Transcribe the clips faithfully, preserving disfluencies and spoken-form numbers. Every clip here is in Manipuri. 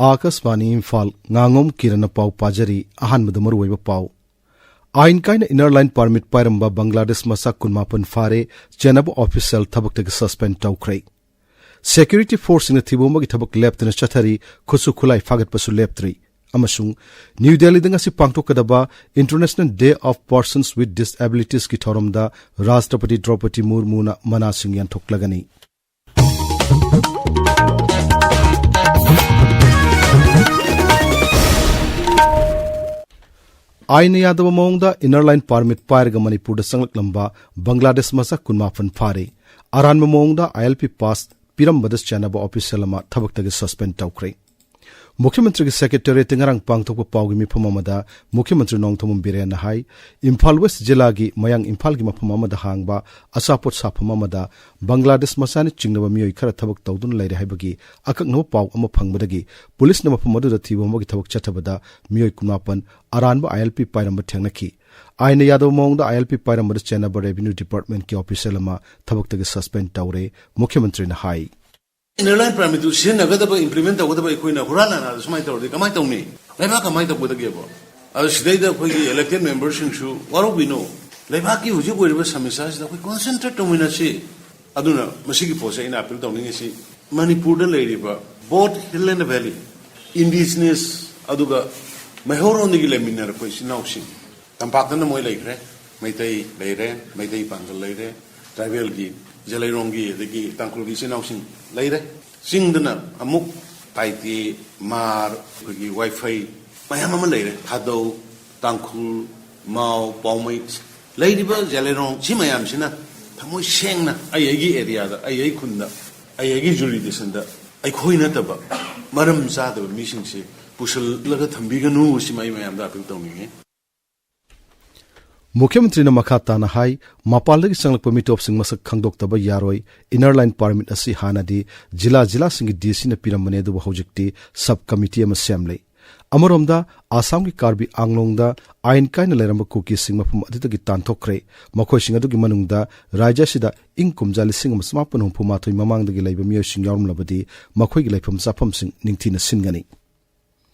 ꯑꯥꯀꯥꯁꯕꯥꯅꯤ ꯏꯝꯐꯥꯜ, ꯉꯥꯉꯣꯝ ꯀꯤꯔꯟꯅ ꯄꯥꯎ ꯄꯥꯖꯔꯤ꯫ ꯑꯍꯥꯟꯕꯗ ꯃꯔꯨꯑꯣꯏꯕ ꯄꯥꯎ꯫ ꯑꯥꯏꯟ ꯀꯥꯏꯅ ꯏꯟꯅꯔ ꯂꯥꯏꯟ ꯄꯥꯔꯃꯤꯠ ꯄꯥꯏꯔꯝꯕ ꯕꯪꯒ꯭ꯂꯥꯗꯦꯁ ꯃꯆꯥ ꯀꯨꯟꯃꯥꯄꯟ ꯐꯥꯔꯦ, ꯆꯦꯟꯅꯕ ꯑꯣꯐꯤꯁꯤꯌꯦꯜ ꯊꯕꯛꯇꯒꯤ ꯁꯁꯄꯦꯟ ꯇꯧꯈ꯭ꯔꯦ꯫ ꯁꯦꯀ꯭ꯌꯨꯔꯤꯇꯤ ꯐꯣꯔꯁꯁꯤꯡꯅ ꯊꯤꯕ ꯍꯨꯝꯕꯒꯤ ꯊꯕꯛ ꯂꯦꯞꯇꯅ ꯆꯠꯊꯔꯤ, ꯈꯨꯠꯁꯨ ꯈꯨꯠꯂꯥꯏ ꯐꯥꯒꯠꯄꯁꯨ ꯂꯦꯞꯇ꯭ꯔꯤ꯫ ꯑꯃꯁꯨꯡ ꯅ꯭ꯌꯨ ꯗꯦꯜꯂꯤꯗ ꯉꯁꯤ ꯄꯥꯡꯊꯣꯛꯀꯗꯕ International Day of Persons with Disabilitiesꯀꯤ ꯊꯧꯔꯝꯗ ꯔꯥꯁꯇ꯭ꯔꯄꯇꯤ ꯗ꯭ꯔꯧꯄꯗꯤ ꯃꯨꯔꯃꯨꯅ ꯃꯅꯥꯁꯤꯡ ꯌꯥꯟꯊꯣꯛꯂꯒꯅꯤ꯫ ꯑꯥꯏꯟꯅ ꯌꯥꯗꯕ ꯃꯑꯣꯡꯗ ꯏꯟꯅꯔ ꯂꯥꯏꯟ ꯄꯥꯔꯃꯤꯠ ꯄꯥꯏꯔꯒ ꯃꯅꯤꯄꯨꯔꯗ ꯆꯪꯂꯛꯂꯝꯕ ꯕꯪꯒ꯭ꯂꯥꯗꯦꯁ ꯃꯆꯥ ꯀꯨꯟꯃꯥꯄꯟ ꯐꯥꯔꯦ꯫ ꯑꯔꯥꯟꯕ ꯃꯑꯣꯡꯗ ILP ꯄꯥꯁ ꯄꯤꯔꯝꯕꯗ ꯆꯦꯟꯅꯕ ꯑꯣꯐꯤꯁꯤꯌꯦꯜ ꯑꯃ ꯊꯕꯛꯇꯒꯤ ꯁꯁꯄꯦꯟ ꯇꯧꯈ꯭ꯔꯦ꯫ ꯃꯨꯈ꯭ꯌ ꯃꯟꯇ꯭ꯔꯤꯒꯤ ꯁꯦꯀ꯭ꯔꯦꯇꯦꯔꯤꯌꯦꯠꯇ ꯉꯔꯥꯡ ꯄꯥꯡꯊꯣꯛꯄ ꯄꯥꯎꯒꯤ ꯃꯤꯐꯝ ꯑꯃꯗ ꯃꯨꯈ꯭ꯌ ꯃꯟꯇ꯭ꯔꯤ ꯅꯣꯡꯊꯣꯝꯕꯝ ꯕꯤꯔꯦꯟꯅ ꯍꯥꯏ, ꯏꯝꯐꯥꯜ ꯋꯦꯁ ꯖꯤꯂꯥꯒꯤ ꯃꯌꯥꯡ ꯏꯝꯐꯥꯜꯒꯤ ꯃꯐꯝ ꯑꯃꯗ ꯍꯥꯡꯕ ꯑꯆꯥꯄꯣꯠ ꯁꯥꯐꯝ ꯑꯃꯗ ꯕꯪꯒ꯭ꯂꯥꯗꯦꯁ ꯃꯆꯥꯅ ꯆꯤꯡꯅꯕ ꯃꯤꯑꯣꯏ ꯈꯔ ꯊꯕꯛ ꯇꯧꯗꯨꯅ ꯂꯩꯔꯦ ꯍꯥꯏꯕꯒꯤ ꯑꯀꯛꯅꯕ ꯄꯥꯎ ꯑꯃ ꯐꯪꯕꯗꯒꯤ ꯄꯨꯂꯤꯁꯅ ꯃꯐꯝ ꯑꯗꯨꯗ ꯊꯤꯕ ꯍꯨꯝꯕꯒꯤ ꯊꯕꯛ ꯆꯠꯊꯕꯗ ꯃꯤꯑꯣꯏ ꯀꯨꯟꯃꯥꯄꯟ ꯑꯔꯥꯟꯕ ILP ꯄꯥꯏꯔꯝꯕ ꯊꯦꯡꯅꯈꯤ꯫ ꯑꯥꯏꯟꯅ ꯌꯥꯗꯕ ꯃꯑꯣꯡꯗ ILP ꯄꯥꯏꯔꯝꯕꯗ ꯆꯦꯟꯅꯕ ꯔꯦꯚꯤꯅ꯭ꯌꯨ ꯗꯤꯄꯥꯔꯠꯃꯦꯟꯠꯀꯤ ꯑꯣꯐꯤꯁꯤꯌꯦꯜ ꯑꯃ ꯊꯕꯛꯇꯒꯤ ꯁꯁꯄꯦꯟ ꯇꯧꯔꯦ, ꯃꯨꯈ꯭ꯌ ꯃꯟꯇ꯭ꯔꯤꯅ ꯍꯥꯏ꯫ ꯏꯟꯅꯔ ꯂꯥꯏꯟ ꯄꯥꯔꯃꯤꯠꯇꯨ ꯁꯤꯖꯤꯟꯅꯒꯗꯕ, ꯏꯝꯄ꯭ꯂꯤꯃꯦꯟ ꯇꯧꯒꯗꯕ ꯑꯩꯈꯣꯏꯅ ꯍꯨꯔꯥꯟ ꯂꯥꯟꯅꯗ ꯁꯨꯃꯥꯏꯅ ꯇꯧꯔꯗꯤ ꯀꯃꯥꯏꯅ ꯇꯧꯅꯤ? ꯂꯩꯕꯥꯛ ꯀꯃꯥꯏꯅ ꯇꯧꯒꯗꯒꯦꯕ? ꯑꯗꯣ ꯁꯤꯗꯩꯗ ꯑꯩꯈꯣꯏꯒꯤ ꯏꯂꯦꯛꯇꯦꯗ ꯃꯦꯝꯕꯔꯁꯤꯡꯁꯨ ꯋꯥꯔꯧꯕꯤꯅꯨ꯫ ꯂꯩꯕꯥꯛꯀꯤ ꯍꯧꯖꯤꯛ ꯑꯣꯏꯔꯤꯕ ꯁꯃꯁ꯭ꯌꯥꯁꯤꯗ ꯑꯩꯈꯣꯏ ꯀꯣꯟꯁꯦꯟꯇ꯭ꯔꯦꯠ ꯇꯧꯃꯤꯟꯅꯁꯤ꯫ ꯑꯗꯨꯅ ꯃꯁꯤꯒꯤ ꯄꯣꯠꯁꯦ ꯑꯩꯅ ꯑꯄꯤꯜ ꯇꯧꯅꯤꯡꯉꯤꯁꯤ, ꯃꯅꯤꯄꯨꯔꯗ ꯂꯩꯔꯤꯕ both hill and valley, indigenous ꯑꯗꯨꯒ ꯃꯩꯍꯧꯔꯣꯟꯗꯒꯤ ꯂꯩꯃꯤꯟꯅꯔꯛꯄ ꯏꯆꯤꯟ ꯏꯅꯥꯎꯁꯤꯡ, ꯇꯝꯄꯥꯛꯇꯅ ꯃꯣꯏ ꯂꯩꯈ꯭ꯔꯦ, ꯃꯩꯇꯩ ꯂꯩꯔꯦ, ꯃꯩꯇꯩ ꯄꯥꯡꯒꯜ ꯂꯩꯔꯦ, ꯇ꯭ꯔꯥꯏꯕꯦꯜꯒꯤ, ꯖꯂꯩꯔꯣꯡꯒꯤ, ꯑꯗꯒꯤ ꯇꯥꯡꯈꯨꯜꯒꯤ ꯏꯆꯤꯟ ꯏꯅꯥꯎꯁꯤꯡ ꯂꯩꯔꯦ꯫ ꯆꯤꯡꯗꯅ ꯑꯃꯨꯛ ꯇꯥꯏꯇꯦ, ꯃꯥꯔ, ꯑꯩꯈꯣꯏꯒꯤ ꯋꯥꯏꯐꯩ ꯃꯌꯥꯝ ꯑꯃ ꯂꯩꯔꯦ, ꯊꯥꯗꯧ, ꯇꯥꯡꯈꯨꯜ, ꯃꯥꯎ, ꯄꯥꯎꯃꯩ꯫ ꯂꯩꯔꯤꯕ ꯖꯂꯩꯔꯣꯡ ꯁꯤ ꯃꯌꯥꯝꯁꯤꯅ ꯊꯃꯣꯏ ꯁꯦꯡꯅ ꯑꯩ ꯑꯩꯒꯤ ꯑꯦꯔꯤꯌꯥꯗ, ꯑꯩ ꯑꯩ ꯈꯨꯟꯗ, ꯑꯩ ꯑꯩꯒꯤ ꯖꯨꯔꯤꯗꯤꯁꯟꯗ ꯑꯩꯈꯣꯏ ꯅꯠꯇꯕ ꯃꯔꯝ ꯆꯥꯗꯕ ꯃꯤꯁꯤꯡꯁꯦ ꯄꯨꯁꯤꯜꯂꯒ ꯊꯝꯕꯤꯒꯅꯨ, ꯁꯤꯃ ꯑꯩ ꯃꯌꯥꯝꯗ ꯑꯄꯤꯜ ꯇꯧꯅꯤꯡꯉꯤ꯫ ꯃꯨꯈ꯭ꯌ ꯃꯟꯇ꯭ꯔꯤꯅ ꯃꯈꯥ ꯇꯥꯅ ꯍꯥꯏ, ꯃꯄꯥꯟꯗꯒꯤ ꯆꯪꯂꯛꯄ ꯃꯤꯇꯣꯞꯁꯤꯡ ꯃꯁꯛ ꯈꯪꯗꯣꯛꯇꯕ ꯌꯥꯔꯣꯏ꯫ ꯏꯟꯅꯔ ꯂꯥꯏꯟ ꯄꯥꯔꯃꯤꯠ ꯑꯁꯤ ꯍꯥꯟꯅꯗꯤ ꯖꯤꯂꯥ ꯖꯤꯂꯥꯁꯤꯡꯒꯤ DCꯅ ꯄꯤꯔꯝꯕꯅꯤ, ꯑꯗꯨꯕꯨ ꯍꯧꯖꯤꯛꯇꯤ ꯁꯕ ꯀꯃꯤꯇꯤ ꯑꯃ ꯁꯦꯝꯂꯦ꯫ ꯑꯃꯔꯣꯝꯗ, ꯑꯁꯥꯝꯒꯤ ꯀꯥꯔꯕꯤ ꯑꯥꯡꯂꯣꯡꯗ ꯑꯥꯏꯟ ꯀꯥꯏꯅ ꯂꯩꯔꯝꯕ ꯀꯨꯀꯤꯁꯤꯡ ꯃꯐꯝ ꯑꯗꯨꯗꯒꯤ ꯇꯥꯟꯊꯣꯛꯈ꯭ꯔꯦ꯫ ꯃꯈꯣꯏꯁꯤꯡ ꯑꯗꯨꯒꯤ ꯃꯅꯨꯡꯗ ꯔꯥꯖ꯭ꯌ ꯑꯁꯤꯗ ꯏꯪ ꯀꯨꯝꯖꯥ ꯂꯤꯁꯤꯡ ꯑꯃ ꯆꯃꯥꯄꯟ ꯍꯨꯝꯐꯨ ꯃꯥꯊꯣꯏ ꯃꯃꯥꯡꯗꯒꯤ ꯂꯩꯕ ꯃꯤꯑꯣꯏꯁꯤꯡ ꯌꯥꯎꯔꯝꯂꯕꯗꯤ ꯃꯈꯣꯏꯒꯤ ꯂꯩꯐꯝ ꯆꯥꯐꯝꯁꯤꯡ ꯅꯤꯡꯊꯤꯅ ꯁꯤꯟꯒꯅꯤ꯫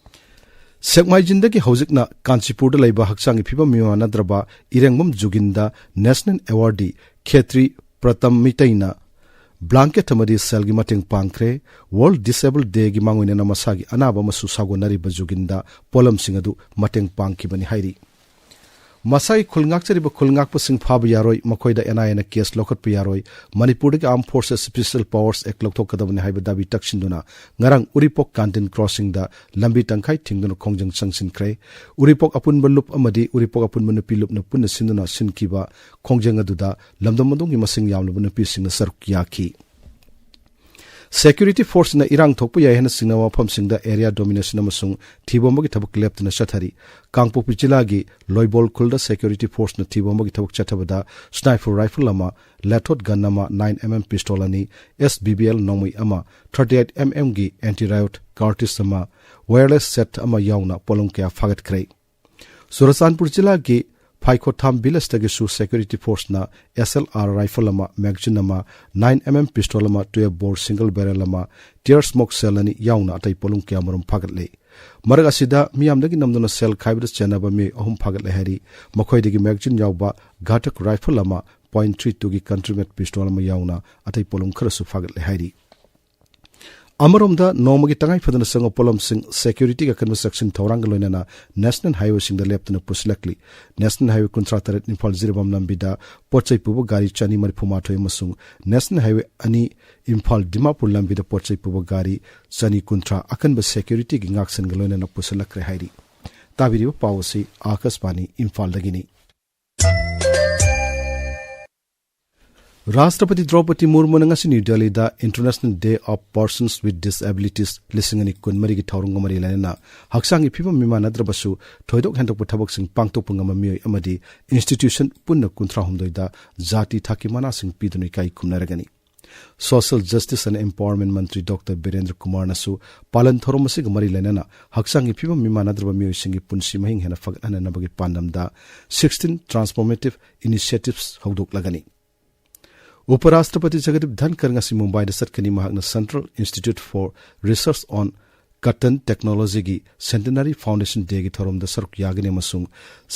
ꯁꯦꯛꯃꯥꯏꯖꯤꯟꯗꯒꯤ ꯍꯧꯖꯤꯛꯅ ꯀꯥꯟꯆꯤꯄꯨꯔꯗ ꯂꯩꯕ ꯍꯛꯆꯥꯡꯒꯤ ꯐꯤꯕꯝ ꯃꯤꯃꯥꯟꯅꯗ꯭ꯔꯕ ꯏꯔꯦꯡꯕꯝ ꯖꯨꯒꯤꯟꯗ ꯅꯦꯁꯅꯦꯜ ꯑꯦꯋꯥꯔꯗꯤ ꯈꯦꯇ꯭ꯔꯤ ꯄ꯭ꯔꯇꯝ ꯃꯤꯇꯩꯅ ꯕ꯭ꯂꯥꯡꯀꯦꯠ ꯑꯃꯗꯤ ꯁꯦꯜꯒꯤ ꯃꯇꯦꯡ ꯄꯥꯡꯈ꯭ꯔꯦ꯫ ꯋꯥꯔꯜꯗ ꯗꯤꯁꯦꯕꯜ ꯗꯦꯒꯤ ꯃꯥꯡꯑꯣꯏꯅꯅ ꯃꯁꯥꯒꯤ ꯑꯅꯥꯕ ꯑꯃꯁꯨ ꯁꯥꯒꯣꯟꯅꯔꯤꯕ ꯖꯨꯒꯤꯟꯗ ꯄꯣꯠꯂꯝꯁꯤꯡ ꯑꯗꯨ ꯃꯇꯦꯡ ꯄꯥꯡꯈꯤꯕꯅꯤ ꯍꯥꯏꯔꯤ꯫ ꯃꯁꯥꯒꯤ ꯈꯨꯜ ꯉꯥꯛꯆꯔꯤꯕ ꯈꯨꯜ ꯉꯥꯛꯄꯁꯤꯡ ꯐꯥꯕ ꯌꯥꯔꯣꯏ, ꯃꯈꯣꯏꯗ ꯑꯦꯟ ꯑꯥꯏ ꯑꯦꯅ ꯀꯦꯁ ꯂꯧꯈꯠꯄ ꯌꯥꯔꯣꯏ꯫ ꯃꯅꯤꯄꯨꯔꯗꯒꯤ Armed Forces Special Powers Act ꯂꯧꯊꯣꯛꯀꯗꯕꯅꯤ ꯍꯥꯏꯕ ꯗꯥꯕꯤ ꯇꯛꯁꯤꯟꯗꯨꯅ ꯉꯔꯥꯡ ꯎꯔꯤꯄꯣꯛ ꯀꯥꯟꯇꯤꯟ ꯀ꯭ꯔꯣꯁꯤꯡꯗ ꯂꯝꯕꯤ ꯇꯪꯈꯥꯏ ꯊꯤꯡꯗꯨꯅ ꯈꯣꯡꯖꯪ ꯆꯪꯁꯤꯟꯈ꯭ꯔꯦ꯫ ꯎꯔꯤꯄꯣꯛ ꯑꯄꯨꯟꯕ ꯂꯨꯞ ꯑꯃꯗꯤ ꯎꯔꯤꯄꯣꯛ ꯑꯄꯨꯟꯕ ꯅꯨꯄꯤ ꯂꯨꯞꯅ ꯄꯨꯟꯅ ꯁꯤꯟꯗꯨꯅ ꯁꯤꯟꯈꯤꯕ ꯈꯣꯡꯖꯪ ꯑꯗꯨꯗ ꯂꯝꯗꯝ ꯑꯗꯨꯒꯤ ꯃꯁꯤꯡ ꯌꯥꯝꯂꯕ ꯅꯨꯄꯤꯁꯤꯡꯅ ꯁꯔꯨꯛ ꯌꯥꯈꯤ꯫ ꯁꯦꯀ꯭ꯌꯨꯔꯤꯇꯤ ꯐꯣꯔꯁꯅ ꯏꯔꯥꯡ ꯊꯣꯛꯄ ꯌꯥꯏ ꯍꯥꯏꯅ ꯆꯤꯡꯅꯕ ꯃꯐꯝꯁꯤꯡꯗ ꯑꯦꯔꯤꯌꯥ ꯗꯣꯃꯤꯅꯦꯁꯟ ꯑꯃꯁꯨꯡ ꯊꯤꯕꯣꯝꯕꯒꯤ ꯊꯕꯛ ꯂꯦꯞꯇꯅ ꯆꯠꯊꯔꯤ꯫ ꯀꯥꯡꯄꯣꯛꯄꯤ ꯖꯤꯂꯥꯒꯤ ꯂꯣꯏꯕꯣꯜ ꯈꯨꯜꯗ ꯁꯦꯀ꯭ꯌꯨꯔꯤꯇꯤ ꯐꯣꯔꯁꯅ ꯊꯤꯕꯣꯝꯕꯒꯤ ꯊꯕꯛ ꯆꯠꯊꯕꯗ ꯁ꯭ꯅꯥꯏꯄꯔ ꯔꯥꯏꯐꯜ ꯑꯃ, ꯂꯦꯊꯣꯠ ꯒꯟ ꯑꯃ, ꯅꯥꯏꯟ ꯑꯦꯝ ꯑꯦꯝ ꯄꯤꯁꯇꯣꯜ ꯑꯅꯤ, ꯑꯦꯁ ꯕꯤ ꯕꯤ ꯑꯦꯜ ꯅꯣꯡꯃꯩ ꯑꯃ, ꯊꯥꯔꯇꯤ ꯑꯩꯠ ꯑꯦꯝ ꯑꯦꯝꯒꯤ ꯑꯦꯟꯇꯤ ꯔꯥꯏꯌꯣꯠ ꯀꯥꯔꯇꯤꯁ ꯑꯃ, ꯋꯥꯌꯔꯂꯦꯁ ꯁꯦꯠ ꯑꯃ ꯌꯥꯎꯅ ꯄꯣꯠꯂꯝ ꯀꯌꯥ ꯐꯥꯒꯠꯈ꯭ꯔꯦ꯫ ꯆꯨꯔꯆꯥꯟꯄꯨꯔ ꯖꯤꯂꯥꯒꯤ ꯐꯥꯏꯈꯣꯊꯥꯝ ꯚꯤꯂꯦꯖꯇꯒꯤꯁꯨ ꯁꯦꯀ꯭ꯌꯨꯔꯤꯇꯤ ꯐꯣꯔꯁꯅ ꯑꯦꯁ ꯑꯦꯜ ꯑꯥꯔ ꯔꯥꯏꯐꯜ ꯑꯃ, ꯃꯦꯒꯥꯖꯤꯟ ꯑꯃ, ꯅꯥꯏꯟ ꯑꯦꯝ ꯑꯦꯝ ꯄꯤꯁꯇꯣꯜ ꯑꯃ, ꯇꯨꯌꯦꯜꯐ ꯕꯣꯔ ꯁꯤꯡꯒꯜ ꯕꯦꯔꯦꯜ ꯑꯃ, ꯇꯤꯌꯔ ꯁ꯭ꯃꯣꯛ ꯁꯦꯜ ꯑꯅꯤ ꯌꯥꯎꯅ ꯑꯇꯩ ꯄꯣꯠꯂꯝ ꯀꯌꯥꯃꯔꯨꯝ ꯐꯥꯒꯠꯂꯦ꯫ ꯃꯔꯛ ꯑꯁꯤꯗ ꯃꯤꯌꯥꯝꯗꯒꯤ ꯅꯝꯗꯨꯅ ꯁꯦꯜ ꯈꯥꯏꯕꯗ ꯆꯦꯟꯅꯕ ꯃꯤꯑꯣꯏ ꯑꯍꯨꯝ ꯐꯥꯒꯠꯂꯦ ꯍꯥꯏꯔꯤ꯫ ꯃꯈꯣꯏꯗꯒꯤ ꯃꯦꯒꯥꯖꯤꯟ ꯌꯥꯎꯕ ꯘꯥꯇꯛ ꯔꯥꯏꯐꯜ ꯑꯃ, ꯄꯣꯏꯟ ꯊ꯭ꯔꯤ ꯇꯨꯒꯤ ꯀꯟꯇ꯭ꯔꯤꯃꯦꯠ ꯄꯤꯁꯇꯣꯜ ꯑꯃ ꯌꯥꯎꯅ ꯑꯇꯩ ꯄꯣꯠꯂꯝ ꯈꯔꯁꯨ ꯐꯥꯒꯠꯂꯦ ꯍꯥꯏꯔꯤ꯫ ꯑꯃꯔꯣꯝꯗ, ꯅꯣꯡꯃꯒꯤ ꯇꯉꯥꯏ ꯐꯗꯅ ꯆꯪꯕ ꯄꯣꯠꯂꯝꯁꯤꯡ ꯁꯦꯀ꯭ꯌꯨꯔꯤꯇꯤꯒꯤ ꯑꯀꯟꯕ ꯆꯦꯛꯁꯤꯟ ꯊꯧꯔꯥꯡꯒ ꯂꯣꯏꯅꯅ ꯅꯦꯁꯅꯦꯜ ꯍꯥꯏꯋꯦꯁꯤꯡꯗ ꯂꯦꯞꯇꯅ ꯄꯨꯁꯤꯜꯂꯛꯂꯤ꯫ ꯅꯦꯁꯅꯦꯜ ꯍꯥꯏꯋꯦ ꯀꯨꯟꯊ꯭ꯔꯥ ꯇꯔꯦꯠ ꯏꯝꯐꯥꯜ ꯖꯤꯔꯤꯕꯥꯝ ꯂꯝꯕꯤꯗ ꯄꯣꯠ ꯆꯩ ꯄꯨꯕ ꯒꯥꯔꯤ ꯆꯅꯤ ꯃꯔꯤꯐꯨ ꯃꯥꯊꯣꯏ ꯑꯃꯁꯨꯡ ꯅꯦꯁꯅꯦꯜ ꯍꯥꯏꯋꯦ ꯑꯅꯤ ꯏꯝꯐꯥꯜ ꯗꯤꯃꯥꯄꯨꯔ ꯂꯝꯕꯤꯗ ꯄꯣꯠ ꯆꯩ ꯄꯨꯕ ꯒꯥꯔꯤ ꯆꯅꯤ ꯀꯨꯟꯊ꯭ꯔꯥ ꯑꯀꯟꯕ ꯁꯦꯀ꯭ꯌꯨꯔꯤꯇꯤꯒꯤ ꯉꯥꯛꯁꯦꯟꯒ ꯂꯣꯏꯅꯅ ꯄꯨꯁꯤꯜꯂꯛꯈ꯭ꯔꯦ ꯍꯥꯏꯔꯤ꯫ ꯇꯥꯕꯤꯔꯤꯕ ꯄꯥꯎ ꯑꯁꯤ ꯑꯥꯀꯥꯁꯕꯥꯅꯤ ꯏꯝꯐꯥꯜꯗꯒꯤꯅꯤ꯫ ꯔꯥꯁꯇ꯭ꯔꯄꯇꯤ ꯗ꯭ꯔꯧꯄꯗꯤ ꯃꯨꯔꯃꯨꯅ ꯉꯁꯤ ꯅ꯭ꯌꯨ ꯗꯦꯜꯂꯤꯗ International Day of Persons with Disabilities ꯂꯤꯁꯤꯡ ꯑꯅꯤ ꯀꯨꯟꯃꯔꯤꯒꯤ ꯊꯧꯔꯝꯒ ꯃꯔꯤ ꯂꯩꯅꯅ ꯍꯛꯆꯥꯡꯒꯤ ꯐꯤꯕꯝ ꯃꯤꯃꯥꯟꯅꯗ꯭ꯔꯕꯁꯨ ꯊꯣꯏꯗꯣꯛ ꯍꯦꯟꯗꯣꯛꯄ ꯊꯕꯛꯁꯤꯡ ꯄꯥꯡꯊꯣꯛꯄ ꯉꯝꯕ ꯃꯤꯑꯣꯏ ꯑꯃꯗꯤ ꯏꯟꯁꯇꯤꯇ꯭ꯌꯨꯁꯟ ꯄꯨꯟꯅ ꯀꯨꯟꯊ꯭ꯔꯥ ꯍꯨꯝꯗꯣꯏꯗ ꯖꯥꯇꯤ ꯊꯥꯛꯀꯤ ꯃꯅꯥꯁꯤꯡ ꯄꯤꯗꯨꯅ ꯏꯀꯥꯏ ꯈꯨꯝꯅꯔꯒꯅꯤ꯫ Social Justice and Empowerment Mantri doctor Birendra ꯀꯨꯃꯥꯔꯅꯁꯨ ꯄꯥꯂꯟ ꯊꯧꯔꯝ ꯑꯁꯤꯒ ꯃꯔꯤ ꯂꯩꯅꯅ ꯍꯛꯆꯥꯡꯒꯤ ꯐꯤꯕꯝ ꯃꯤꯃꯥꯟꯅꯗ꯭ꯔꯕ ꯃꯤꯑꯣꯏꯁꯤꯡꯒꯤ ꯄꯨꯟꯁꯤ ꯃꯍꯤꯡ ꯍꯦꯟꯅ ꯐꯒꯠꯍꯟꯅꯕꯒꯤ ꯄꯥꯟꯗꯝꯗ sixteen transformative initiatives ꯍꯧꯗꯣꯛꯂꯒꯅꯤ꯫ ꯎꯄꯔꯥꯁꯇ꯭ꯔꯄꯇꯤ ꯖꯒꯗꯤꯞ ꯙꯟꯀꯔ ꯉꯁꯤ ꯃꯨꯝꯕꯥꯏꯗ ꯆꯠꯀꯅꯤ꯫ ꯃꯍꯥꯛꯅ Central Institute for Research on Cotton Technologyꯒꯤ Centenary Foundation Dayꯒꯤ ꯊꯧꯔꯝꯗ ꯁꯔꯨꯛ ꯌꯥꯒꯅꯤ ꯑꯃꯁꯨꯡ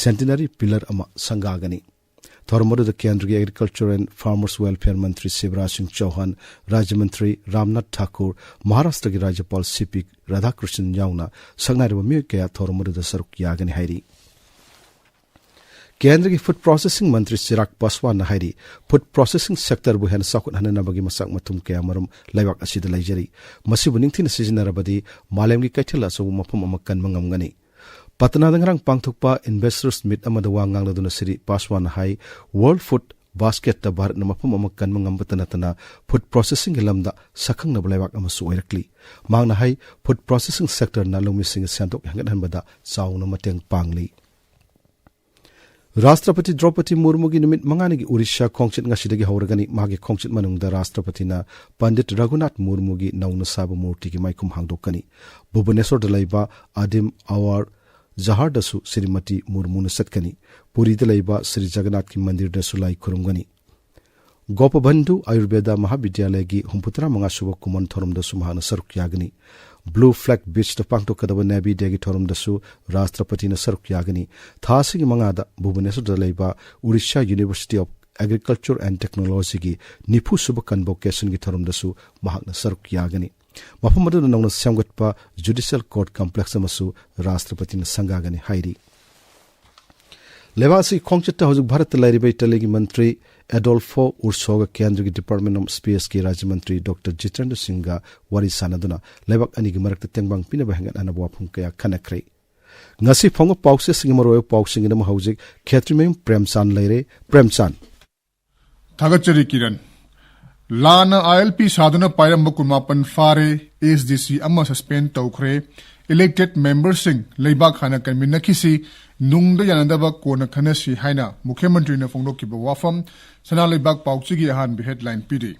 Centenary Pillar ꯑꯃ ꯁꯪꯒꯥꯒꯅꯤ꯫ ꯊꯧꯔꯝ ꯑꯗꯨꯗ ꯀꯦꯟꯗ꯭ꯔꯒꯤ Agriculture and Farmers Welfare ꯃꯟꯇ꯭ꯔꯤ ꯁꯤꯕꯔꯥꯖ ꯁꯤꯡ ꯆꯧꯍꯥꯟ, ꯔꯥꯖ꯭ꯌ ꯃꯟꯇ꯭ꯔꯤ ꯔꯥꯝꯅꯥꯊ ꯊꯥꯀꯨꯔ, ꯃꯍꯥꯔꯥꯁꯇ꯭ꯔꯒꯤ ꯔꯥꯖ꯭ꯌꯄꯥꯜ ꯁꯤ ꯄꯤ ꯔꯥꯙꯥꯀ꯭ꯔꯤꯁꯅꯟ ꯌꯥꯎꯅ ꯁꯛꯅꯥꯏꯔꯕ ꯃꯤꯑꯣꯏ ꯀꯌꯥ ꯊꯧꯔꯝ ꯑꯗꯨꯗ ꯁꯔꯨꯛ ꯌꯥꯒꯅꯤ ꯍꯥꯏꯔꯤ꯫ ꯀꯦꯟꯗ꯭ꯔꯒꯤ Food Processing ꯃꯟꯇ꯭ꯔꯤ ꯆꯤꯔꯥꯒ ꯄꯥꯁꯋꯥꯟꯅ ꯍꯥꯏꯔꯤ, food processing sectorꯕꯨ ꯍꯦꯟꯅ ꯆꯥꯎꯈꯠꯍꯟꯅꯅꯕꯒꯤ ꯃꯆꯥꯛ ꯃꯊꯨꯝ ꯀꯌꯥꯃꯔꯨꯝ ꯂꯩꯕꯥꯛ ꯑꯁꯤꯗ ꯂꯩꯖꯔꯤ꯫ ꯃꯁꯤꯕꯨ ꯅꯤꯡꯊꯤꯅ ꯁꯤꯖꯤꯟꯅꯔꯕꯗꯤ ꯃꯥꯂꯦꯝꯒꯤ ꯀꯩꯊꯦꯜ ꯑꯆꯧꯕ ꯃꯐꯝ ꯑꯃ ꯀꯟꯕ ꯉꯝꯒꯅꯤ꯫ ꯄꯇꯅꯥꯗ ꯉꯔꯥꯡ ꯄꯥꯡꯊꯣꯛꯄ Investors Meet ꯑꯃꯗ ꯋꯥ ꯉꯥꯡꯂꯗꯨꯅ ꯁ꯭ꯔꯤ ꯄꯥꯁꯋꯥꯟꯅ ꯍꯥꯏ, World Food Basketꯇ ꯚꯥꯔꯠꯅ ꯃꯐꯝ ꯑꯃ ꯀꯟꯕ ꯉꯝꯕꯇ ꯅꯠꯇꯅ food processingꯒꯤ ꯂꯝꯗ ꯁꯛꯈꯪꯅꯕ ꯂꯩꯕꯥꯛ ꯑꯃꯁꯨ ꯑꯣꯏꯔꯛꯂꯤ꯫ ꯃꯍꯥꯛꯅ ꯍꯥꯏ, food processing sectorꯅ ꯂꯧꯃꯤꯁꯤꯡꯒꯤ ꯁꯦꯟꯊꯣꯛ ꯍꯦꯟꯒꯠꯍꯟꯕꯗ ꯆꯥꯎꯅ ꯃꯇꯦꯡ ꯄꯥꯡꯂꯤ꯫ ꯔꯥꯁꯇ꯭ꯔꯄꯇꯤ ꯗ꯭ꯔꯧꯄꯗꯤ ꯃꯨꯔꯃꯨꯒꯤ ꯅꯨꯃꯤꯠ ꯃꯉꯥꯅꯤꯒꯤ ꯑꯣꯔꯤꯁꯥ ꯈꯣꯡꯆꯠ ꯉꯁꯤꯗꯒꯤ ꯍꯧꯔꯒꯅꯤ꯫ ꯃꯍꯥꯛꯀꯤ ꯈꯣꯡꯆꯠ ꯃꯅꯨꯡꯗ ꯔꯥꯁꯇ꯭ꯔꯄꯇꯤꯅ ꯄꯟꯗꯤꯠ ꯔꯘꯨꯅꯥꯊ ꯃꯨꯔꯃꯨꯒꯤ ꯅꯧꯅ ꯁꯥꯕ ꯃꯨꯔꯇꯤꯒꯤ ꯃꯥꯏꯈꯨꯝ ꯍꯥꯡꯗꯣꯛꯀꯅꯤ꯫ ꯚꯨꯕꯅꯦꯁꯣꯔꯗ ꯂꯩꯕ ꯑꯗꯤꯝ ꯑꯋꯥꯔ ꯖꯍꯥꯔꯗꯁꯨ ꯁ꯭ꯔꯤꯃꯇꯤ ꯃꯨꯔꯃꯨꯅ ꯆꯠꯀꯅꯤ꯫ ꯄꯨꯔꯤꯗ ꯂꯩꯕ ꯁ꯭ꯔꯤ ꯖꯒꯟꯅꯥꯊꯀꯤ ꯃꯟꯗꯤꯔꯗꯁꯨ ꯂꯥꯏ ꯈꯨꯔꯨꯝꯒꯅꯤ꯫ ꯒꯣꯄꯕꯟꯙꯨ ꯑꯌꯨꯔꯕꯦꯗ ꯃꯍꯥꯕꯤꯗ꯭ꯌꯥꯂꯌꯒꯤ ꯍꯨꯝꯐꯨꯇꯔꯥ ꯃꯉꯥ ꯁꯨꯕ ꯀꯨꯝꯑꯣꯟ ꯊꯧꯔꯝꯗꯁꯨ ꯃꯍꯥꯛꯅ ꯁꯔꯨꯛ ꯌꯥꯒꯅꯤ꯫ Blue Flag Beachꯇ ꯄꯥꯡꯊꯣꯛꯀꯗꯕ Navy Dayꯒꯤ ꯊꯧꯔꯝꯗꯁꯨ ꯔꯥꯁꯇ꯭ꯔꯄꯇꯤꯅ ꯁꯔꯨꯛ ꯌꯥꯒꯅꯤ꯫ ꯊꯥ ꯑꯁꯤꯒꯤ ꯃꯉꯥꯗ ꯚꯨꯕꯅꯦꯁꯣꯔꯗ ꯂꯩꯕ Odisha University of Agriculture and Technologyꯒꯤ ꯅꯤꯐꯨ ꯁꯨꯕ Convocationꯒꯤ ꯊꯧꯔꯝꯗꯁꯨ ꯃꯍꯥꯛꯅ ꯁꯔꯨꯛ ꯌꯥꯒꯅꯤ꯫ ꯃꯐꯝ ꯑꯗꯨꯗ ꯅꯧꯅ ꯁꯦꯝꯒꯠꯄ Judicial Court Complex ꯑꯃꯁꯨ ꯔꯥꯁꯇ꯭ꯔꯄꯇꯤꯅ ꯁꯪꯒꯥꯒꯅꯤ ꯍꯥꯏꯔꯤ꯫ ꯂꯩꯕꯥꯛ ꯑꯁꯤꯒꯤ ꯈꯣꯡꯆꯠꯇ ꯍꯧꯖꯤꯛ ꯚꯥꯔꯠꯇ ꯂꯩꯔꯤꯕ ꯏꯇꯥꯂꯤꯒꯤ ꯃꯟꯇ꯭ꯔꯤ ꯑꯦꯗꯣꯜꯐꯣ ꯎꯔꯁꯣꯒ ꯀꯦꯟꯗ꯭ꯔꯒꯤ Department of Spaceꯀꯤ ꯔꯥꯖ꯭ꯌ ꯃꯟꯇ꯭ꯔꯤ ꯗꯣꯛꯇꯔ ꯖꯤꯇꯦꯟꯗ꯭ꯔ ꯁꯤꯡꯒ ꯋꯥꯔꯤ ꯁꯥꯟꯅꯗꯨꯅ ꯂꯩꯕꯥꯛ ꯑꯅꯤꯒꯤ ꯃꯔꯛꯇ ꯇꯦꯡꯕꯥꯡ ꯄꯤꯅꯕ ꯍꯦꯟꯒꯠꯅꯅꯕ ꯋꯥꯐꯝ ꯀꯌꯥ ꯈꯟꯅꯈ꯭ꯔꯦ꯫ ꯉꯁꯤ ꯐꯣꯡꯕ ꯄꯥꯎꯆꯦꯁꯤꯡꯒꯤ ꯃꯔꯨꯑꯣꯏꯕ ꯄꯥꯎꯁꯤꯡꯒꯤꯗꯃꯛ ꯍꯧꯖꯤꯛ ꯈꯦꯇ꯭ꯔꯤꯃꯌꯨꯝ ꯄ꯭ꯔꯦꯝꯆꯥꯟ ꯂꯩꯔꯦ꯫ ꯄ꯭ꯔꯦꯝꯆꯥꯟ꯫ ꯊꯥꯒꯠꯆꯔꯤ ꯀꯤꯔꯟ꯫ ꯂꯥꯟꯅ ILP ꯁꯥꯗꯨꯅ ꯄꯥꯏꯔꯝꯕ ꯀꯨꯟꯃꯥꯄꯟ ꯐꯥꯔꯦ, ASDC ꯑꯃ suspend ꯇꯧꯈ꯭ꯔꯦ, elected memberꯁꯤꯡ ꯂꯩꯕꯥꯛ ꯍꯥꯟꯅ ꯀꯟꯃꯤꯟꯅꯈꯤꯁꯤ, ꯅꯨꯡꯗ ꯌꯥꯅꯗꯕ ꯀꯣꯟꯅ ꯈꯟꯅꯁꯤ ꯍꯥꯏꯅ ꯃꯨꯈ꯭ꯌ ꯃꯟꯇ꯭ꯔꯤꯅ ꯐꯣꯡꯗꯣꯛꯈꯤꯕ ꯋꯥꯐꯝ ꯁꯅꯥ ꯂꯩꯕꯥꯛ ꯄꯥꯎꯆꯦꯒꯤ ꯑꯍꯥꯟꯕ headline ꯄꯤꯔꯤ꯫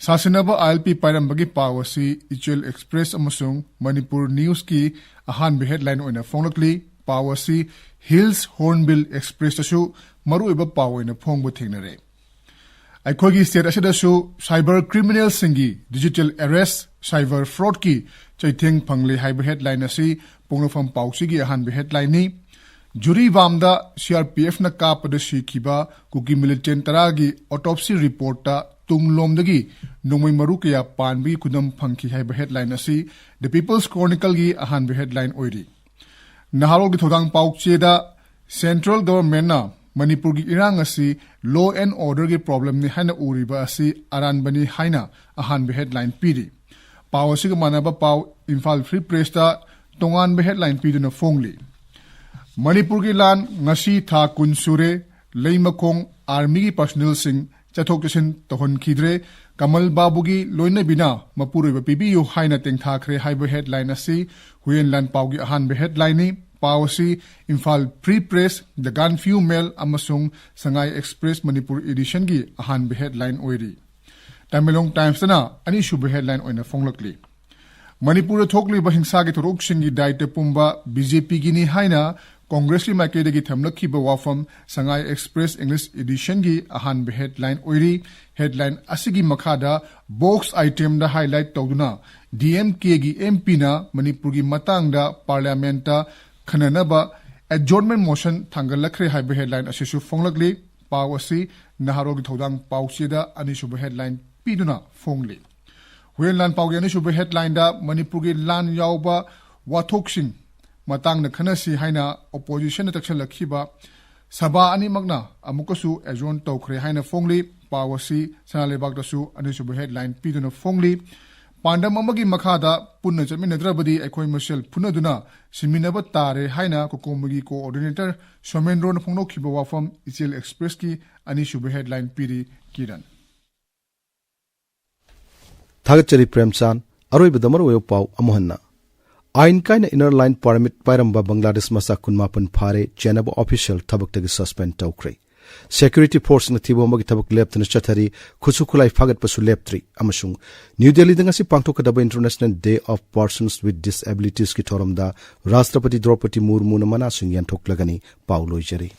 ꯁꯥꯁꯤꯟꯅꯕ ꯑꯥꯏ ꯑꯦꯜ ꯄꯤ ꯄꯥꯏꯔꯝꯕꯒꯤ ꯄꯥꯎ ꯑꯁꯤ ꯏꯆꯦꯜ ꯑꯦꯛꯁꯄ꯭ꯔꯦꯁ ꯑꯃꯁꯨꯡ ꯃꯅꯤꯄꯨꯔ ꯅ꯭ꯌꯨꯁꯀꯤ ꯑꯍꯥꯟꯕ ꯍꯦꯗꯂꯥꯏꯟ ꯑꯣꯏꯅ ꯐꯣꯡꯂꯛꯂꯤ꯫ ꯄꯥꯎ ꯑꯁꯤ ꯍꯤꯜꯁ ꯍꯣꯔꯟꯕꯤꯜ ꯑꯦꯛꯁꯄ꯭ꯔꯦꯁꯇꯁꯨ ꯃꯔꯨꯑꯣꯏꯕ ꯄꯥꯎ ꯑꯣꯏꯅ ꯐꯣꯡꯕ ꯊꯦꯡꯅꯔꯦ꯫ ꯑꯩꯈꯣꯏꯒꯤ ꯁ꯭ꯇꯦꯠ ꯑꯁꯤꯗꯁꯨ ꯁꯥꯏꯕꯔ ꯀ꯭ꯔꯤꯃꯤꯅꯦꯜꯁꯤꯡꯒꯤ ꯗꯤꯖꯤꯇꯦꯜ ꯑꯦꯔꯦꯁ, ꯁꯥꯏꯕꯔ ꯐ꯭ꯔꯣꯗꯀꯤ ꯆꯩꯊꯦꯡ ꯐꯪꯂꯦ ꯍꯥꯏꯕ ꯍꯦꯗꯂꯥꯏꯟ ꯑꯁꯤ ꯄꯣꯛꯅꯐꯝ ꯄꯥꯎꯆꯦꯒꯤ ꯑꯍꯥꯟꯕ ꯍꯦꯗꯂꯥꯏꯟꯅꯤ꯫ ꯖꯨꯔꯤꯕꯥꯝꯗ ꯁꯤ ꯑꯥꯔ ꯄꯤ ꯑꯦꯐꯅ ꯀꯥꯞꯄꯗ ꯁꯤꯈꯤꯕ ꯀꯨꯀꯤ ꯃꯤꯂꯤꯇꯦꯟ ꯇꯔꯥꯒꯤ ꯑꯣꯇꯣꯞꯁꯤ ꯔꯤꯄꯣꯔꯠꯇ ꯇꯨꯡꯂꯣꯝꯗꯒꯤ ꯅꯣꯡꯃꯩ ꯃꯔꯨ ꯀꯌꯥ ꯄꯥꯟꯕꯒꯤ ꯈꯨꯗꯝ ꯐꯪꯈꯤ ꯍꯥꯏꯕ ꯍꯦꯗꯂꯥꯏꯟ ꯑꯁꯤ ꯗ ꯄꯤꯄꯜꯁ ꯀ꯭ꯔꯣꯅꯤꯀꯜꯒꯤ ꯑꯍꯥꯟꯕ ꯍꯦꯗꯂꯥꯏꯟ ꯑꯣꯏꯔꯤ꯫ ꯅꯍꯥꯔꯣꯜꯒꯤ ꯊꯧꯗꯥꯡ ꯄꯥꯎꯆꯦꯗ ꯁꯦꯟꯇ꯭ꯔꯦꯜ ꯒꯚꯔꯟꯃꯦꯟꯠꯅ ꯃꯅꯤꯄꯨꯔꯒꯤ ꯏꯔꯥꯡ ꯑꯁꯤ ꯂꯣ ꯑꯦꯟ ꯑꯣꯔꯗꯔꯒꯤ ꯄ꯭ꯔꯣꯕ꯭ꯂꯦꯝꯅꯤ ꯍꯥꯏꯅ ꯎꯔꯤꯕ ꯑꯁꯤ ꯑꯔꯥꯟꯕꯅꯤ ꯍꯥꯏꯅ ꯑꯍꯥꯟꯕ ꯍꯦꯗꯂꯥꯏꯟ ꯄꯤꯔꯤ꯫ ꯄꯥꯎ ꯑꯁꯤꯒ ꯃꯥꯟꯅꯕ ꯄꯥꯎ ꯏꯝꯐꯥꯜ ꯐ꯭ꯔꯤ ꯄ꯭ꯔꯦꯁꯇ ꯇꯣꯉꯥꯟꯕ ꯍꯦꯗꯂꯥꯏꯟ ꯄꯤꯗꯨꯅ ꯐꯣꯡꯂꯤ꯫ ꯃꯅꯤꯄꯨꯔꯒꯤ ꯂꯥꯟ ꯉꯁꯤ ꯊꯥ ꯀꯨꯟ ꯁꯨꯔꯦ, ꯂꯩꯃꯈꯣꯡ ꯑꯥꯔꯃꯤꯒꯤ ꯄꯔꯁꯣꯅꯦꯜꯁꯤꯡ ꯆꯠꯊꯣꯛ ꯆꯠꯁꯤꯟ ꯇꯧꯍꯟꯈꯤꯗ꯭ꯔꯦ꯫ ꯀꯃꯜ ꯕꯥꯕꯨꯒꯤ ꯂꯣꯏꯅꯕꯤꯅ ꯃꯄꯨꯔꯣꯏꯕ ꯄꯤꯕꯤꯌꯨ ꯍꯥꯏꯅ ꯇꯦꯡꯊꯥꯈ꯭ꯔꯦ ꯍꯥꯏꯕ ꯍꯦꯗꯂꯥꯏꯟ ꯑꯁꯤ ꯍꯨꯌꯦꯟ ꯂꯥꯟ ꯄꯥꯎꯒꯤ ꯑꯍꯥꯟꯕ ꯍꯦꯗꯂꯥꯏꯟꯅꯤ꯫ ꯄꯥꯎ ꯑꯁꯤ ꯏꯝꯐꯥꯜ ꯐ꯭ꯔꯤ ꯄ꯭ꯔꯦꯁ, ꯗ ꯒꯥꯟꯐꯤꯌꯨ ꯃꯦꯜ ꯑꯃꯁꯨꯡ ꯁꯉꯥꯏ ꯑꯦꯛꯁꯄ꯭ꯔꯦꯁ ꯃꯅꯤꯄꯨꯔ ꯏꯗꯤꯁꯟꯒꯤ ꯑꯍꯥꯟꯕ ꯍꯦꯗꯂꯥꯏꯟ ꯑꯣꯏꯔꯤ꯫ ꯇꯃꯦꯡꯂꯣꯡ ꯇꯥꯏꯝꯁꯇꯅ ꯑꯅꯤꯁꯨꯕ ꯍꯦꯗꯂꯥꯏꯟ ꯑꯣꯏꯅ ꯐꯣꯡꯂꯛꯂꯤ꯫ ꯃꯅꯤꯄꯨꯔꯗ ꯊꯣꯛꯂꯤꯕ ꯍꯤꯡꯁꯥꯒꯤ ꯊꯧꯗꯣꯛꯁꯤꯡꯒꯤ ꯗꯥꯏꯇ ꯄꯨꯝꯕ ꯕꯤ ꯖꯦ ꯄꯤꯒꯤꯅꯤ ꯍꯥꯏꯅ ꯀꯣꯡꯒ꯭ꯔꯦꯁꯀꯤ ꯃꯥꯏꯀꯩꯗꯒꯤ ꯊꯝꯂꯛꯈꯤꯕ ꯋꯥꯐꯝ ꯁꯉꯥꯏ ꯑꯦꯛꯁꯄ꯭ꯔꯦꯁ ꯏꯪꯂꯤꯁ ꯏꯗꯤꯁꯟꯒꯤ ꯑꯍꯥꯟꯕ ꯍꯦꯗꯂꯥꯏꯟ ꯑꯣꯏꯔꯤ꯫ ꯍꯦꯗꯂꯥꯏꯟ ꯑꯁꯤꯒꯤ ꯃꯈꯥꯗ ꯕꯣꯛꯁ ꯑꯥꯏꯇꯦꯝꯗ ꯍꯥꯏꯂꯥꯏꯠ ꯇꯧꯗꯨꯅ ꯗꯤ ꯑꯦꯝ ꯀꯦꯒꯤ ꯑꯦꯝ ꯄꯤꯅ ꯃꯅꯤꯄꯨꯔꯒꯤ ꯃꯇꯥꯡꯗ ꯄꯥꯔꯂꯤꯌꯥꯃꯦꯟꯠꯇ ꯈꯟꯅꯅꯕ ꯑꯦꯗꯖꯣꯔꯟꯃꯦꯟꯠ ꯃꯣꯁꯟ ꯊꯥꯡꯒꯠꯂꯛꯈ꯭ꯔꯦ ꯍꯥꯏꯕ ꯍꯦꯗꯂꯥꯏꯟ ꯑꯁꯤꯁꯨ ꯐꯣꯡꯂꯛꯂꯤ꯫ ꯄꯥꯎ ꯑꯁꯤ ꯅꯍꯥꯔꯣꯜꯒꯤ ꯊꯧꯗꯥꯡ ꯄꯥꯎꯆꯦꯗ ꯑꯅꯤꯁꯨꯕ ꯍꯦꯗꯂꯥꯏꯟ ꯄꯤꯗꯨꯅ ꯐꯣꯡꯂꯤ꯫ ꯍꯨꯌꯦꯟ ꯂꯥꯟ ꯄꯥꯎꯒꯤ ꯑꯅꯤꯁꯨꯕ ꯍꯦꯗꯂꯥꯏꯟꯗ ꯃꯅꯤꯄꯨꯔꯒꯤ ꯂꯥꯟ ꯌꯥꯎꯕ ꯋꯥꯊꯣꯛꯁꯤꯡ ꯃꯇꯥꯡꯗ ꯈꯟꯅꯁꯤ ꯍꯥꯏꯅ ꯑꯣꯄꯣꯖꯤꯁꯟꯅ ꯇꯛꯁꯜꯂꯛꯈꯤꯕ ꯁꯚꯥ ꯑꯅꯤꯃꯛꯅ ꯑꯃꯨꯛꯀꯁꯨ ꯑꯦꯖꯣꯔꯟ ꯇꯧꯈ꯭ꯔꯦ ꯍꯥꯏꯅ ꯐꯣꯡꯂꯤ꯫ ꯄꯥꯎ ꯑꯁꯤ ꯁꯅꯥ ꯂꯩꯕꯥꯛꯇꯁꯨ ꯑꯅꯤꯁꯨꯕ ꯍꯦꯗꯂꯥꯏꯟ ꯄꯤꯗꯨꯅ ꯐꯣꯡꯂꯤ꯫ ꯄꯥꯟꯗꯝ ꯑꯃꯒꯤ ꯃꯈꯥꯗ ꯄꯨꯟꯅ ꯆꯠꯃꯤꯟꯅꯗ꯭ꯔꯕꯗꯤ ꯑꯩꯈꯣꯏ ꯃꯁꯦꯜ ꯐꯨꯅꯗꯨꯅ ꯁꯤꯃꯤꯟꯅꯕ ꯇꯥꯔꯦ ꯍꯥꯏꯅ ꯀꯣꯀꯣꯃꯤꯒꯤ ꯀꯣꯑꯣꯔꯗꯤꯅꯦꯇꯔ ꯁꯣꯃꯦꯟꯗ꯭ꯔꯣꯅ ꯐꯣꯡꯗꯣꯛꯈꯤꯕ ꯋꯥꯐꯝ ꯏꯆꯦꯜ ꯑꯦꯛꯁꯄ꯭ꯔꯦꯁꯀꯤ ꯑꯅꯤꯁꯨꯕ ꯍꯦꯗꯂꯥꯏꯟ ꯄꯤꯔꯤ꯫ ꯀꯤꯔꯟ꯫ ꯊꯥꯒꯠꯆꯔꯤ ꯄ꯭ꯔꯦꯝꯆꯥꯟ꯫ ꯑꯔꯣꯏꯕꯗ ꯃꯔꯨꯑꯣꯏꯕ ꯄꯥꯎ ꯑꯃꯨꯛ ꯍꯟꯅ꯫ ꯑꯥꯏꯟ ꯀꯥꯏꯅ ꯏꯅꯔ ꯂꯥꯏꯟ ꯄꯥꯔꯃꯤꯠ ꯄꯥꯏꯔꯝꯕ ꯕꯪꯒ꯭ꯂꯥꯗꯦꯁ ꯃꯆꯥ ꯀꯨꯟꯃꯥꯄꯟ ꯐꯥꯔꯦ, ꯆꯦꯟꯅꯕ ꯑꯣꯐꯤꯁꯤꯌꯦꯜ ꯊꯕꯛꯇꯒꯤ ꯁꯁꯄꯦꯟ ꯇꯧꯈ꯭ꯔꯦ꯫ ꯁꯦꯀ꯭ꯌꯨꯔꯤꯇꯤ ꯐꯣꯔꯁꯅ ꯊꯤꯕ ꯍꯨꯝꯕꯒꯤ ꯊꯕꯛ ꯂꯦꯞꯇꯅ ꯆꯠꯊꯔꯤ꯫ ꯈꯨꯠꯁꯨ ꯈꯨꯠꯂꯥꯏ ꯐꯥꯒꯠꯄꯁꯨ ꯂꯦꯞꯇ꯭ꯔꯤ꯫ ꯑꯃꯁꯨꯡ ꯅ꯭ꯌꯨ ꯗꯦꯜꯂꯤꯗ ꯉꯁꯤ ꯄꯥꯡꯊꯣꯛꯀꯗꯕ International Day of Persons with Disabilitiesꯀꯤ ꯊꯧꯔꯝꯗ ꯔꯥꯁꯇ꯭ꯔꯄꯇꯤ ꯗ꯭ꯔꯧꯄꯗꯤ ꯃꯨꯔꯃꯨꯅ ꯃꯅꯥꯁꯤꯡ ꯌꯦꯟꯊꯣꯛꯂꯒꯅꯤ꯫ ꯄꯥꯎ ꯂꯣꯏꯖꯔꯦ꯫